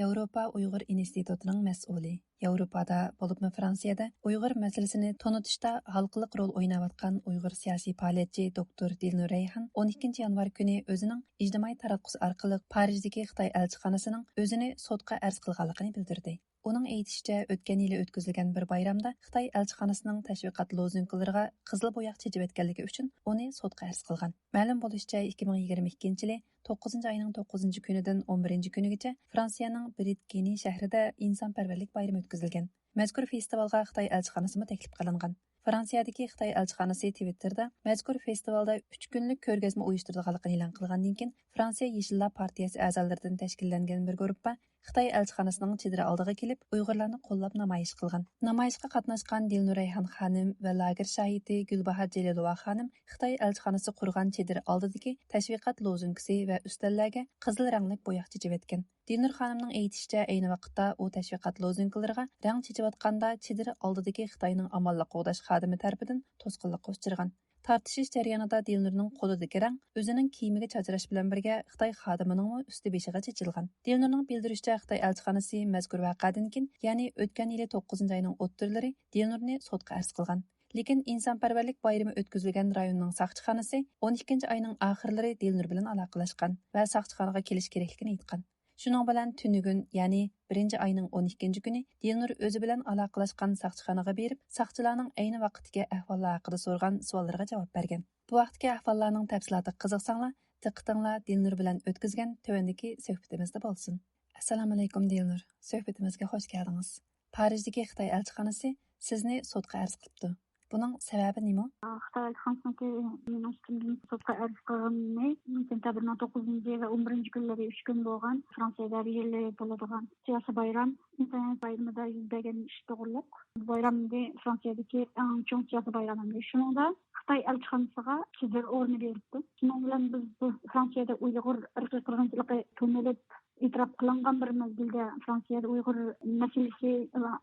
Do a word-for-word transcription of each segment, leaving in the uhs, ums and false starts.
ياۋروپا ئۇيغۇر ئىنستىتۇتىنىڭ مەسئۇلى، ياۋروپادا، بولۇپمۇ فرانسىيەدە ئۇيغۇر مەسىلىسىنى تونۇتۇشتا ھالقىلىق رول ئويناۋاتقان ئۇيغۇر سىياسىي پائالىيەتچى دوكتور دىلنۇر رەيھان ئون ئىككىنچى يانۋار كۈنى ئۆزىنىڭ ئىجتىمائىي تاراتقۇسى ئارقىلىق پارىژدىكى خىتاي ئەلچىخانىسىنىڭ ئۆزىنى سوتقا ئەرز قىلغانلىقىنى بىلدۈردى. ئۇنىڭ ئېيتىشىچە، ئۆتكەن يىلى ئۆتكۈزۈلگەن بىر بايرامدا خىتاي ئەلچىخانىسىنىڭ تەشۋىقات لوزۇنكىلىرىغا قىزىل بوياق چېچىۋەتكەنلىكى ئۈچۈن ئۇنى سوتقا ئەرز قىلغان. مەلۇم بولۇشىچە، ئىككى مىڭ يىگىرمە ئىككىنچى يىلى توققۇزىنچى ئاينىڭ توققۇزىنچى كۈنىدىن ئون بىرىنچى كۈنىگىچە فرانسىيەنىڭ برىتكېنى شەھىرىدە ئىنسانپەرۋەرلىك بايرىمى ئۆتكۈزۈلگەن. مەزكۇر فېستىۋالغا خىتاي ئەلچىخانىسىمۇ تەكلىپ قىلىنغان. فرانسىيەدىكى خىتاي ئەلچىخانىسى تىۋىتتېردا مەزكۇر فېستىۋالدا ئۈچ كۈنلۈك كۆرگەزمە ئۇيۇشتۇرىدىغانلىقىنى ئېلان قىلغاندىن كېيىن، فرانسىيە يېشىللار پارتىيەسى ئەزالىرىدىن تەشكىللەنگەن بىر گۇرۇپپا خىتاي ئەلچىخانىسىنىڭ چېدىرى ئالدىغا كېلىپ، ئۇيغۇرلارنى قوللاپ نامايىش قىلغان. نامايىشقا قاتناشقان دىلنۇر رەيھان خانىم ۋە لاگېر شاھىتى گۈلباھار جېلىلوۋا خانىم خىتاي ئەلچىخانىسى قۇرغان چېدىر ئالدىدىكى تەشۋىقات لوزۇنكىسى ۋە ئۈستەللەرگە قىزىل رەڭلىك بوياق چېچىۋەتكەن. دىلنۇر خانىمنىڭ ئېيتىشىچە، ئەينى ۋاقىتتا ئۇ تەشۋىقات لوزۇنكىلىرىغا رەڭ چېچىۋاتقاندا، چېدىر ئالدىدىكى خىتاينىڭ ئامانلىق قوغداش خادىمى تەرىپىدىن توسقۇنلۇققا ئۇچرىغان. تارتىشىش جەريانىدا دىلنۇرنىڭ قولىدىكى رەڭ ئۆزىنىڭ كىيىمىگە چاچراش بىلەن بىرگە، خىتاي خادىمىنىڭمۇ ئۈستى بېشىغا چېچىلغان. دىلنۇرنىڭ بىلدۈرۈشىچە، خىتاي ئەلچىخانىسى مەزكۇر ۋەقەدىن كېيىن، يەنى ئۆتكەن يىلى توققۇزىنچى ئاينىڭ ئوتتۇرىلىرى دىلنۇرنى سوتقا ئەرز قىلغان. لېكىن ئىنسانپەرۋەرلىك بايرىمى ئۆتكۈزۈلگەن رايوننىڭ ساقچىخانىسى ئون ئىككىنچى ئاينىڭ ئاخىرلىرى دىلنۇر بىلەن ئالاقىلەشكەن ۋە ساقچىخانىغا كېلىش كېرەكلىكىنى ئېيتقان. شۇنىڭ بىلەن تۈنۈگۈن، يەنى بىرىنچى ئاينىڭ ئون ئىككىنچى كۈنى دىلنۇر ئۆزى بىلەن ئالاقىلەشكەن ساقچىخانىغا بېرىپ، ساقچىلارنىڭ ئەينى ۋاقىتتىكى ئەھۋاللار ھەققىدە سورىغان سوئاللىرىغا جاۋاب بەرگەن. بۇ ھەقتىكى ئەھۋاللارنىڭ تەپسىلاتىغا قىزىقساڭلار، دىققىتىڭلار دىلنۇر بىلەن ئۆتكۈزگەن تۆۋەندىكى سۆھبىتىمىزدە بولسۇن. ئەسسالامۇئەلەيكۇم دىلنۇر، سۆھبىتىمىزگە خوش كەلدىڭىز. پارىژدىكى خىتاي ئەلچىخانىسى سىزنى سوتقا ئەرز قىپتۇ. بۇنىڭ سەۋەبى نېمە؟ خىتاي ئەلچىخانىسىنىڭكى مېنىڭ ئۈستۈمدىن سوتقا ئەرز قىلغىنى سېنتەبىرنىڭ توققۇزىنچى ۋە ئون بىرىنچى كۈنلىرى ئۈچ كۈن بولغان فرانسىيەدە بىر يىل بولىدىغان سىياسىي بايرام، ئىنسانىيەت بايرىمىدا يۈز بەرگەن ئىش توغرۇلۇق. بۇ بايرام ئەمدى فرانسىيەدىكى ئەڭ چوڭ سىياسىي بايرام ئەمدى. شۇنىڭدا خىتاي ئەلچىخانىسىغا چېدىر ئورنى بېرىپتۇ. شۇنىڭ بىلەن بىز بۇ فرانسىيەدە ئۇيغۇر ئىرقىي قىرغىنچىلىقى تونۇلۇپ، ئېتىراپ قىلىنغان بىر مەزگىلدە فرانسىيەدە ئۇيغۇر مەسىلىسى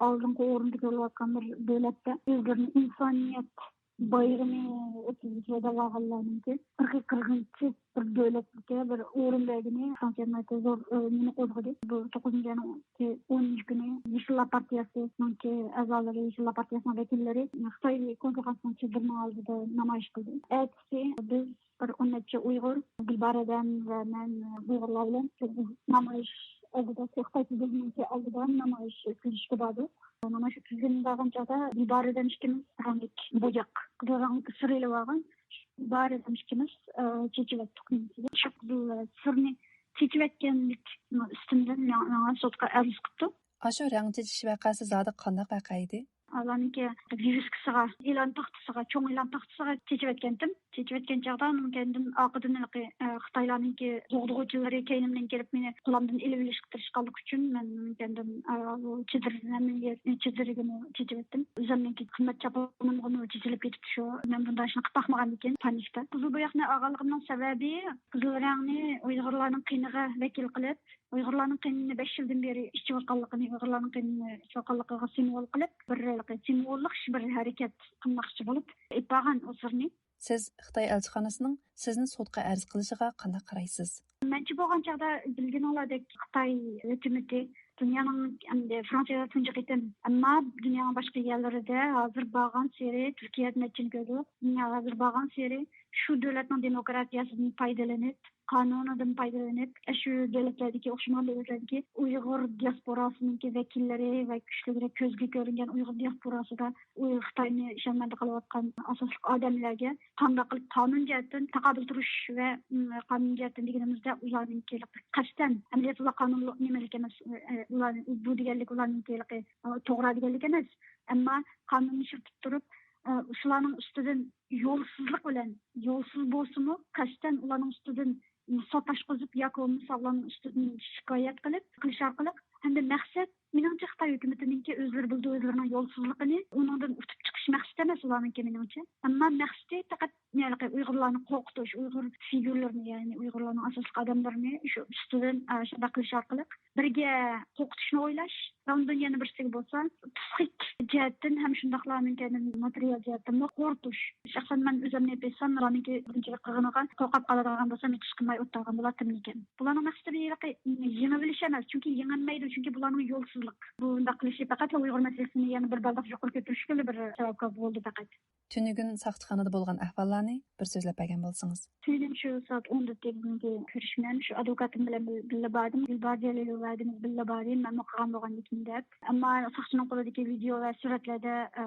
ئالدىنقى ئورۇندا كۆرۈلۈۋاتقان بىر دۆلەتتە ئۆزلىرىنى ئىنسانىيەت بايرىمى ئۆتكۈزۈشىگە دەۋالغانلارنىڭكى ئىرقىي قىرغىنچى بىر دۆلەتكە بىر ئورۇن بەرگىنى فرانسىيەدە ناھايىتى زور، ئە، نېمە قوزغىدى. بۇ توققۇزىنچى ئاينىڭ ئون كۈنى يېشىللار پارتىيەسىنىڭكى ئەزالىرى، يېشىللار پارتىيەسىنىڭ ۋەكىللىرى خىتاي كونسۇلخانىسىنىڭ چېدىرىنىڭ ئالدىدا نامايىش قىلدى. ئەتىسى بىز بىر ئون نەچچە ئۇيغۇر، دىلبار ھەدەم ۋە مەن ئۇيغۇرلار بىلەن نامايىش ئالدىدا، خىتاي تېلېۋىزىيەسى ئالدىدا نامايىش ئۆتكۈزۈشكە باردۇق. نامايىش ئۆتكۈزگىلى بارغان چاغدا دىلبار ھەدەم ئىككىمىز رەڭلىك بوياق، قىزىل رەڭلىك سۈر ئېلىۋالغان. دىلبار ھەدەم ئىككىمىز، ئە، چېچىۋەتتۇق نېمىسىگە. شۇ قىزىل سۈرنى چېچىۋەتكەنلىكنىڭ ئۈستۈندىن ماڭا، ماڭا سوتقا ئەرز قىپتۇ. ئاشۇ رەڭ چېچىش ۋەقەسى زادى قانداق ۋەقە ئىدى؟ ئۇلارنىڭكى ۋىۋىسكىسىغا، ئېلان تاختىسىغا، چوڭ ئېلان تاختىسىغا چېچىۋەتكەنتىم. چېچىۋەتكەن چاغدا ئۇنىڭ كەينىدىن ئارقىدىن ھېلىقى، ئە، خىتايلارنىڭكى قوغدىغۇچىلىرى كەينىمدىن كېلىپ مېنى قولۇمدىن ئېلىۋېلىشقا تىرىشقانلىقى ئۈچۈن مەن ئۇنىڭ كەينىدىن، ئە، بۇ چېدىر، چېدىرىگىمۇ چېچىۋەتتىم. ئۆزۈمنىڭكى خىزمەت چاپىنىمغىمۇ چېچىلىپ كېتىپتۇ شۇ. مەن بۇنداق ئىشنى قىلىپ باقمىغاندىكىن پانىكتا. قىزىل بوياقنى ئالغانلىقىمنىڭ سەۋەبى قىزىل رەڭنى ئۇيغۇرلارنىڭ قېنىغا ۋەكىل قىلىپ، ئۇيغۇرلارنىڭ قېنىنى بەش يىلدىن بېرى ئىچىۋاتقانلىقىنى، ئۇيغۇرلارنىڭ قېنىنى ئىچىۋاتقانلىقىغا سىمۋول قىلىپ، بىر سىمۋوللۇق بىر ھەرىكەت قىلماقچى بولۇپ ئېلىپ بارغان ئۇ سىرنى. سىز خىتاي ئەلچىخانىسىنىڭ سىزنى سوتقا ئەرز قىلىشىغا قانداق قارايسىز؟ مەنچە بولغان چاغدا بىلگىنىڭلاردەك خىتاي ھۆكۈمىتى دۇنيانىڭ، ئەمدى فرانسىيەدە تۇنجى قېتىم، ئەمما دۇنيانىڭ باشقا يەرلىرىدە ھازىر بارغانسېرى، تۈركىيەدە نەچچىنى كۆردۇق، ھازىر بارغانسېرى شۇ دۆلەتنىڭ دېموكراتىيەسىدىن پايدىلىنىپ، قانۇنىدىن پايدىلىنىپ، ئاشۇ دۆلەتلەردىكى، ئوخشىمىغان دۆلەتلەردىكى ئۇيغۇر دىياسپوراسىنىڭكى ۋەكىللىرى ۋە كۈچلۈكرەك كۆزگە كۆرۈنگەن ئۇيغۇر دىياسپوراسىدا ئۇيغۇر خىتاينى شەرمەندە قىلىۋاتقان ئاساسلىق ئادەملەرگە قانداق قىلىپ قانۇن جەھەتتىن تاقابىل تۇرۇش ۋە، م، قانۇن جەھەتتىن دېگىنىمىزدە ئۇلارنىڭكى قەستەن ئەمەلىيەتتە ئۇلار قانۇنلۇق نېمىلىك ئەمەس، ئە، ئۇلار بۇ دېگەنلىك ئۇلارنىڭكى، ئە، توغرا دېگەنلىك ئەمەس، ئەمما قانۇننى ئىشلىتىپ تۇرۇپ، ئە، شۇلارنىڭ ئۈستىدىن يولسىزلىق بىلەن، يولسىز بولسىمۇ، قەستەن ئۇلارنىڭ ئۈستىدىن سوت ئاچقۇزۇپ ياكى بولمىسا ئۇلارنىڭ ئۈستىدىن شىكايەت قىلىپ، قىلىش ئارقىلىق ھەمدە مەقسەت مېنىڭچە، خىتاي ھۆكۈمىتىنىڭكى ئۆزلىرى بىلىدۇ ئۆزلىرىنىڭ يولسىزلىقىنى، ئۇنىڭدىن ئۇتۇپ چىقىش مەقسىتى ئەمەس ئۇلارنىڭكى، مېنىڭچە. ئەمما مەقسىتى پەقەت ھېلىقى ئۇيغۇرلارنى قورقۇتۇش، ئۇيغۇر فىگۇرلىرىنى، يەنى ئۇيغۇرلارنىڭ ئاساسلىق ئادەملىرىنى شۇ ئۈستىدىن، ئە، شۇنداق قىلىش ئارقىلىق بىرگە قورقۇتۇشنى ئويلاش. ئاندىن يەنە بىرسىگە بولسا، پسىخىك جەھەتتىن ھەم شۇنداقلا ماتېرىيال جەھەتتىنمۇ قورقۇتۇش. شەخسەن مەن ئۆزۈمنى بېسام، ئۇلارنىڭكى بۇنچىلىك قىلغىنىغا قورقۇپ قالىدىغان بولسام، ھېچ قىلماي ئولتۇرغان بولاتتىم لېكىن. بۇلارنىڭ مەقسىتى بىر ھېلىقى يېڭىۋېلىش ئەمەس، چۈنكى يېڭىلمەيدۇ، چۈنكى بۇلارنىڭ يولسىزلىق. بۇنداق قىلىشى پەقەتلا ئۇيغۇر مەسىلىسىنى يەنە بىر بالداق يۇقىرى كۆتۈرۈشكىلا بىر سەۋەبكار بولدى پەقەت. تۈنۈگۈن ساقچىخانىدا بولغان ئەھۋاللارنى بىر سۆزلەپ بەرگەن بولسىڭىز. تۈنۈگۈن شۇ سائەت ئون تۆتتىكى كۆرۈشمەن شۇ ئادۋوكاتىم بىلەن بىل-، بىللە باردىم. گۈلبارە جەلىلوۋا دېدىم، بىللە باردىم، مەنمۇ قىلغان بولغان ئىدىم دەپ. ئەمما ساقچىنىڭ قولىدىكى ۋىدېئو ۋە سۈرەتلەردە، ئە،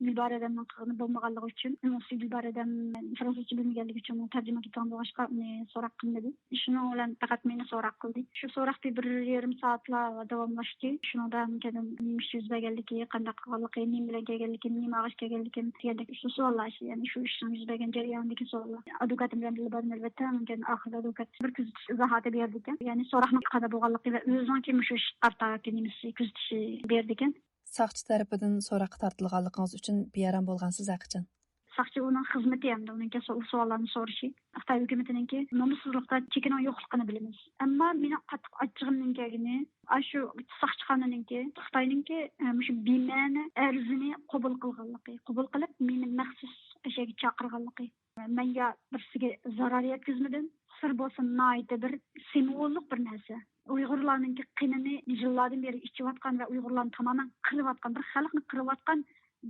گۈلبارە ئادەمنىڭ قىلغىنى بولمىغانلىقى ئۈچۈن، ئۇنىڭ ئۈستىگە گۈلبارە ئادەم فرانسۇزچە بىلمىگەنلىكى ئۈچۈن، ئۇ تەرجىمە كېتىدىغان بولغاچقا، ئۇنى سوراق قىلمىدى. شۇنىڭ بىلەن پەقەت مېنى سوراق قىلدى. شۇ سوراق بىر، بىر يېرىم سائەتلا داۋاملاشتى. شۇنىڭدا مەن نېمە ئىش يۈز بەرگەنلىكى، قانداق قىلغانلىقى، نېمە بىلەن كەلگەنلىكىم، نېمە ئالغاچ كەلگەنلىكىم دېگەندەك شۇ سوئاللار، يەنى شۇ ئىشنىڭ يۈز بەرگەن جەريانىدىكى سوئاللار. ئادۋوكاتىم بىلەن بىللە باردىم، ئەلۋەتتە. ئاندىن كېيىن ئاخىرىدا ئادۋوكات بىر كۆزىتىش ئىزاھاتى بېرىدىكەن. يەنى سوراقنىڭ قانداق بولغانلىقى ۋە ئۆزىنىڭكى مۇشۇ ئىش تارتاركى نېمىسى كۆزىتىشى بېرىدىكەن. ساقچى تەرىپىدىن سوراققا تارتىلغانلىقىڭىز ئۈچۈن بىئارام بولغانسىز ھەقىچان؟ ساقچى ئۇنىڭ خىزمىتى ھەمدە ئۇنىڭكى سو-، سوئاللارنى سورىشى. خىتاي ھۆكۈمىتىنىڭكى نومۇسسىزلىقتا چېكىنىڭ يوقلۇقىنى بىلىمىز. ئەمما مېنىڭ قاتتىق ئاچچىقىمنىڭ كەلگىنى، ئاشۇ ساقچىخانىنىڭكى، خىتاينىڭكى، ئە، مۇشۇ بىمەنە ئەرزىنى قوبۇل قىلغانلىقى، قوبۇل قىلىپ، مېنى مەخسۇس ئەشەگە چاقىرغانلىقى. مەن يا بىرسىگە زارار يەتكۈزمىدىم، سىر بولسا ناھايىتى بىر سىمۋوللۇق بىر نەرسە. ئۇيغۇرلارنىڭكى قېنىنى يىللاردىن بېرى ئىچىۋاتقان ۋە ئۇيغۇرلارنى تامامەن قىرىۋاتقان، بىر خەلقنى قىرىۋاتقان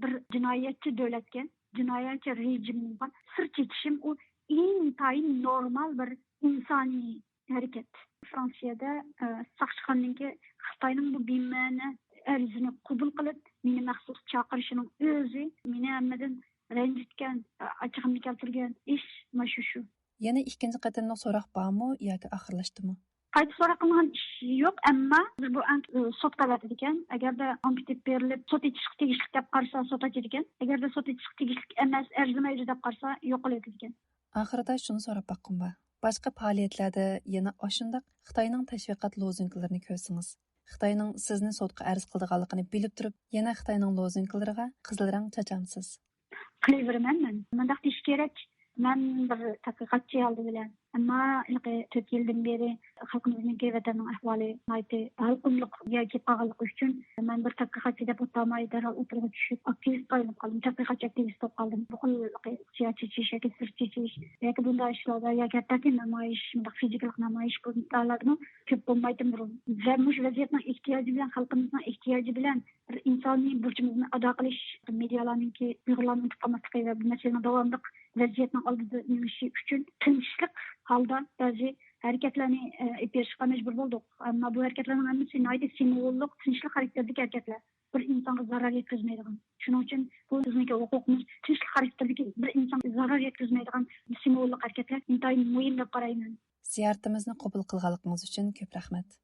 بىر جىنايەتچى دۆلەتكە، جىنايەتچى رېجىمغا سىر چېكىشىم، ئۇ ئىنتايىن نورمال بىر ئىنسانىي ھەرىكەت. فرانسىيەدە، ئە، ساقچىخانىنىڭكى خىتاينىڭ بۇ بىمەنە ئەرزىنى قوبۇل قىلىپ، مېنى مەخسۇس چاقىرىشىنىڭ ئۆزى مېنى ھەممىدىن رەنجىتكەن، ئاچچىقىمنى كەلتۈرگەن ئىش مانا شۇ. يەنە ئىككىنچى قېتىملىق سوراق بارمۇ ياكى ئاخىرلاشتىمۇ؟ قايتا سوراق قىلىنغان ئىش يوق، ئەمما بۇ ئەڭ، ئى، سوتقا ئەۋەتىدىكەن. ئەگەردە ئانكېت بېرىلىپ، سوت ئېچىشقا تېگىشلىك دەپ قارىسا، سوت ئاچىدىكەن. ئەگەردە سوت ئېچىشقا تېگىشلىك ئەمەس، ئەرزىمەيدۇ دەپ قارىسا، يوقىلىۋېتىدىكەن. ئاخىرىدا شۇنى سوراپ باققۇم بار. باشقا پائالىيەتلەردە يەنە ئاشۇنداق خىتاينىڭ تەشۋىقات لوزۇنكىلىرىنى كۆرسىڭىز، خىتاينىڭ سىزنى سوتقا ئەرز قىلىدىغانلىقىنى بىلىپ تۇرۇپ، يەنە خىتاينىڭ لوزۇنكىلىرىغا قىزىل رەڭ چاچامسىز؟ قىلىۋېرىمەن مەن. مۇنداق دېيىش كېرەك، مەن بىر تەتقىقاتچى ئالدى بىلەن. ئەمما ھېلىقى تۆت يىلدىن بېرى خەلقىمىزنىڭكى ۋەتەننىڭ ئەھۋالى ناھايىتى ھالقۇملۇق يەرگە كېلىپ قالغانلىقى ئۈچۈن، مەن بىر تەتقىقاتچى دەپ ئاتالماي، دەرھال ئوتتۇرىغا چۈشۈپ، ئاكتىۋىستقا ئايلىنىپ قالدىم، تەتقىقاتچى ئاكتىۋىستى بولۇپ قالدىم. بۇ خىل سىياسىي چېچىش ياكى سىر چېچىش ياكى بۇنداق ئىشلاردا ياكى ھەتتاكى نامايىش، مۇنداق فىزىكىلىق نامايىش بۇ ئىشلاردىمۇ كۆپ بولمايتتىم بۇرۇن. ۋە مۇشۇ ۋەزىيەتنىڭ ئېھتىياجى بىلەن، خەلقىمىزنىڭ ئېھتىياجى بىلەن بىر ئىنسانىي بۇرچىمىزنى ئادا قىلىش، مېدىيالارنىڭكى ئۇيغۇرلارنى ئۇنتۇپ قالماسلىقى ۋە بۇ مەسىلىنىڭ داۋاملىق ۋەزىيەتنىڭ ئالدىدا مېڭىشى ئۈچۈن تىنچلىق ھالدا بەزى ھەرىكەتلەرنى، ئە، ئېلىپ بېرىشقا مەجبۇر بولدۇق. ئەمما بۇ ھەرىكەتلەرنىڭ ھەممىسى ناھايىتى سىمۋوللۇق، تىنچلىق خاراكتېرىدىكى ھەرىكەتلەر. بىر ئىنسانغا زارار يەتكۈزمەيدىغان. شۇنىڭ ئۈچۈن بۇ بىزنىڭكى ھوقۇقىمىز تىنچلىق خاراكتېرىدىكى بىر ئىنسانغا زارار يەتكۈزمەيدىغان سىمۋوللۇق ھەرىكەتلەر ئىنتايىن مۇھىم دەپ قارايمەن. زىيارىتىمىزنى قوبۇل قىلغانلىقىڭىز ئۈچۈن كۆپ رەھمەت.